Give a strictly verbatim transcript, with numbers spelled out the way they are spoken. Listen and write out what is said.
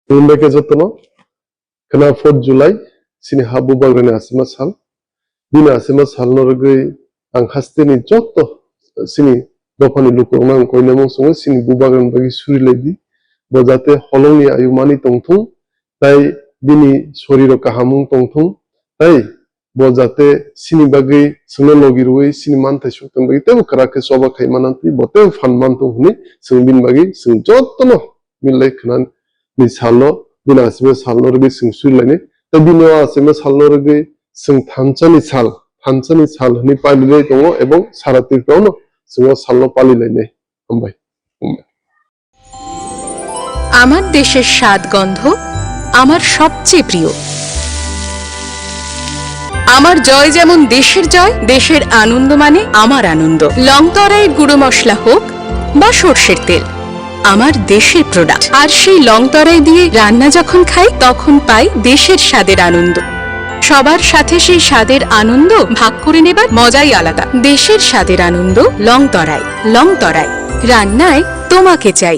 Khulumbai khe jotono. Khna fourth July, chini ha bubagrani asima sal. Bini asima salno rwgwi ang hasteni joto chini dophani lukurokno ang koinamung swngo, chini bubagrani bagwi suri lai di. Bo jate holongni ayu mani tongthung, tai bini soriro kaham wng tongthung, tai bo jate chini bagwi chwngno logi rwui chini manthai suk tongna bagwi teibo kwrak khe choba khai manantwi, bo teibo phan mantong hwnwi chwng bini bagwi chwng jotono milai khna ni salno, bini asima salno rwgwi chwng suri lainai. Tei bini o asima salno rwgwi chwng thansa ni sal, thansa ni sal hwnwi pali lai tongo ebong sara Tripura no chwng o salno pali lainai. Hambai. Hambai. আমার দেশের স্বাদ গন্ধ আমার সবচেয়ে প্রিয়। আমার জয় যেমন দেশের জয়, দেশের আনন্দ মানে আমার আনন্দ। লং তরাইয়ের গুঁড়ো মশলা হোক বা সর্ষের তেল, আমার দেশের প্রোডাক্ট। আর সেই লং তরাই দিয়ে রান্না যখন খাই, তখন পাই দেশের স্বাদের আনন্দ। সবার সাথে সেই স্বাদের আনন্দ ভাগ করে নেবার মজাই আলাদা। দেশের স্বাদের আনন্দ লং তরাই। লং তরাই, রান্নায় তোমাকে চাই।